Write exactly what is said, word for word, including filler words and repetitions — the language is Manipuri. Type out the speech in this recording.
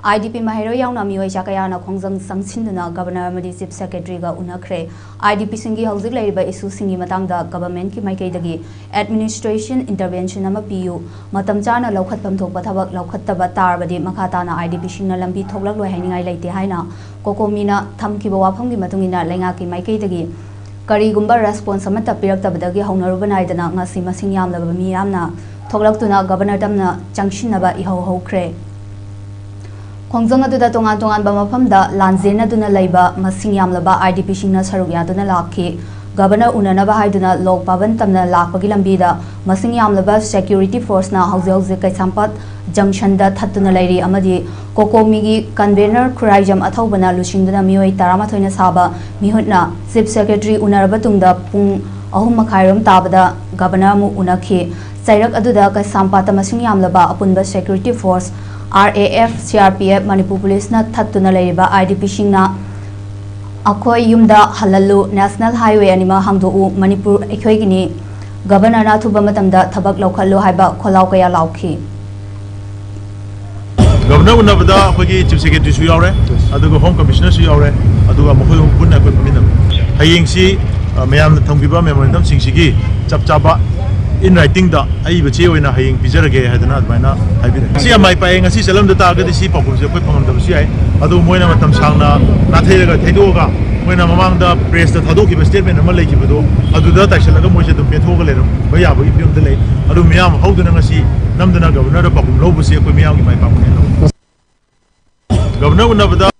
IDP ꯃꯍꯩꯔꯣꯏ ꯌꯥꯎꯅ ꯃꯤꯑꯣꯏ ꯆꯥ ꯀꯌꯥꯅ ꯈꯣꯡꯖꯪ ꯆꯪꯁꯤꯟꯗꯨꯅ Governor ꯑꯃꯗꯤ Chief Secretary ꯒ ꯎꯅꯈ꯭ꯔꯦ꯫ IDP ꯁꯤꯡꯒꯤ ꯍꯧꯖꯤꯛ ꯂꯩꯔꯤꯕ issue ꯁꯤꯡꯒꯤ ꯃꯇꯥꯡꯗ government ꯀꯤ ꯃꯥꯏꯀꯩꯗꯒꯤ administration intervention ꯑꯃ ꯄꯤꯌꯨ, ꯃꯇꯝ ꯆꯥꯅ ꯂꯧꯈꯠꯐꯝ ꯊꯣꯛꯄ ꯊꯕꯛ ꯂꯧꯈꯠꯇꯕ ꯇꯥꯔꯕꯗꯤ ꯃꯈꯥ ꯇꯥꯅ IDP ꯁꯤꯡꯅ ꯂꯝꯕꯤ ꯊꯣꯛꯂꯛꯂꯣꯏ ꯍꯥꯏꯅꯤꯡꯉꯥꯏ ꯂꯩꯇꯦ ꯍꯥꯏꯅ COCOMI ꯅ ꯊꯝꯈꯤꯕ ꯋꯥꯐꯝꯒꯤ ꯃꯇꯨꯡ ꯏꯟꯅ ꯂꯩꯉꯥꯛꯀꯤ ꯃꯥꯏꯀꯩꯗꯒꯤ ꯀꯔꯤꯒꯨꯝꯕ response ꯑꯃꯠꯇ ꯄꯤꯔꯛꯇꯕꯗꯒꯤ ꯍꯧꯅꯔꯨꯕ ꯅꯥꯏꯗꯅ ꯉꯁꯤ ꯃꯁꯤꯡ ꯌꯥꯝꯂꯕ ꯃꯤꯌꯥꯝꯅ ꯊꯣꯛꯂꯛꯇꯨꯅ Governor ꯇꯝꯅ ꯆꯪꯁꯤꯟꯅꯕ ꯏꯍꯧ ꯍꯧꯈ꯭ꯔꯦ꯫ ꯈꯣꯡꯖꯪ ꯑꯗꯨꯗ ꯇꯣꯉꯥꯟ ꯇꯣꯉꯥꯟꯕ ꯃꯐꯝꯗ ꯂꯥꯟꯖꯦꯟꯅꯗꯨꯅ ꯂꯩꯕ ꯃꯁꯤꯡ ꯌꯥꯝꯂꯕ IDP ꯁꯤꯡꯅ ꯁꯔꯨꯛ ꯌꯥꯗꯨꯅ ꯂꯥꯛꯈꯤ꯫ Governor ꯎꯅꯅꯕ ꯍꯥꯏꯗꯨꯅ ꯂꯣꯛ ꯚꯕꯟ ꯇꯝꯅ ꯂꯥꯛꯄꯒꯤ ꯂꯝꯕꯤꯗ ꯃꯁꯤꯡ ꯌꯥꯝꯂꯕ security force ꯅ ꯍꯧꯖꯤꯛ ꯍꯧꯖꯤꯛ ꯀꯩꯁꯥꯝꯄꯥꯠ junction ꯗ ꯊꯠꯇꯨꯅ ꯂꯩꯔꯤ ꯑꯃꯗꯤ COCOMI ꯒꯤ convener ꯈꯨꯔꯥꯏꯖꯝ ꯑꯊꯧꯕꯅ ꯂꯨꯆꯤꯡꯗꯨꯅ ꯃꯤꯑꯣꯏ ꯇꯔꯥꯃꯥꯊꯣꯏꯅ ꯁꯥꯕ ꯃꯤꯍꯨꯠꯅ Chief Secretary ꯎꯅꯔꯕ ꯇꯨꯡꯗ ꯄꯨꯡ ꯑꯍꯨꯝ ꯃꯈꯥꯏꯔꯣꯝ ꯇꯥꯕꯗ Governor ꯑꯃꯨꯛ ꯎꯅꯈꯤ꯫ ꯆꯩꯔꯛ ꯑꯗꯨꯗ ꯀꯩꯁꯥꯝꯄꯥꯠꯇ ꯃꯁꯤꯡ ꯌꯥꯝꯂꯕ ꯑꯄꯨꯟꯕ security force, RAF, CRPF, Manipur ꯄꯨꯂꯤꯁꯅ ꯊꯠꯇꯨꯅ ꯂꯩꯔꯤꯕ IDP ꯁꯤꯡꯅ "ꯑꯩꯈꯣꯏ ꯌꯨꯝꯗ ꯍꯜꯍꯜꯂꯨ, National Highway ꯑꯅꯤꯃꯛ ꯍꯥꯡꯗꯣꯛꯎ, ꯃꯅꯤꯄꯨꯔ ꯑꯩꯈꯣꯏꯒꯤꯅꯤ, Governor ꯅ ꯑꯊꯨꯕ ꯃꯇꯝꯗ ꯊꯕꯛ ꯂꯧꯈꯠꯂꯨ" ꯍꯥꯏꯕ ꯈꯣꯜꯂꯥꯎ ꯀꯌꯥ ꯂꯥꯎꯈꯤ꯫ Governor ꯎꯅꯕꯗ ꯑꯩꯈꯣꯏꯒꯤ Chief Secretary ꯁꯨ ꯌꯥꯎꯔꯦ, ꯑꯗꯨꯒ Home Commissioner ꯁꯨ ꯌꯥꯎꯔꯦ, ꯑꯗꯨꯒ ꯃꯈꯣꯏ ꯑꯍꯨꯝ ꯄꯨꯟꯅ ꯑꯩꯈꯣꯏ ꯐꯝꯃꯤꯟꯅꯕ꯫ ꯍꯌꯦꯡꯁꯤ, ꯑ, ꯃꯌꯥꯝꯅ ꯊꯝꯈꯤꯕ memorandum ꯁꯤꯡꯁꯤꯒꯤ ꯆꯞ ꯆꯥꯕ in writing ꯗ ꯑꯏꯕ ꯆꯦ ꯑꯣꯏꯅ ꯍꯌꯦꯡ ꯄꯤꯖꯔꯒꯦ ꯍꯥꯏꯗꯅ ꯑꯗꯨꯃꯥꯏꯅ ꯍꯥꯏꯕꯤꯔꯛꯑꯦ꯫ ꯁꯤ ꯌꯥꯝ ꯃꯥꯏ ꯄꯥꯛꯑꯦ꯫ ꯉꯁꯤ ꯆꯠꯂꯝꯗ ꯇꯥꯔꯒꯗꯤ ꯁꯤ ꯄꯥꯎꯈꯨꯝꯁꯦ ꯑꯩꯈꯣꯏ ꯐꯪꯉꯝꯗꯕꯁꯨ ꯌꯥꯏ꯫ ꯑꯗꯨ ꯃꯣꯏꯅ ꯃꯇꯝ ꯁꯥꯡꯅ ꯅꯥꯊꯩꯔꯒ ꯊꯩꯗꯣꯛꯑꯒ ꯃꯣꯏꯅ ꯃꯃꯥꯡꯗ press ꯇ ꯊꯥꯗꯣꯛꯈꯤꯕ statement ꯑꯃ ꯂꯩꯈꯤꯕꯗꯣ ꯑꯗꯨꯗ ꯇꯥꯏꯁꯜꯂꯒ ꯃꯣꯏꯁꯦ ꯑꯗꯨꯝ ꯄꯦꯟꯊꯣꯛꯑꯒ ꯂꯩꯔꯝꯕ ꯌꯥꯕꯒꯤ ꯐꯤꯕꯝꯗ ꯂꯩ꯫ ꯑꯗꯨ ꯃꯤꯌꯥꯝ ꯍꯧꯗꯨꯅ ꯉꯁꯤ ꯅꯝꯗꯅ Governor ꯗ ꯄꯥꯎꯈꯨꯝ ꯂꯧꯕꯁꯤ ꯑꯩꯈꯣꯏ ꯃꯤꯌꯥꯝꯒꯤ ꯃꯥꯏ ꯄꯥꯛꯄꯅꯦꯅ ꯂꯧꯏ꯫ Governor ꯎꯅꯕꯗ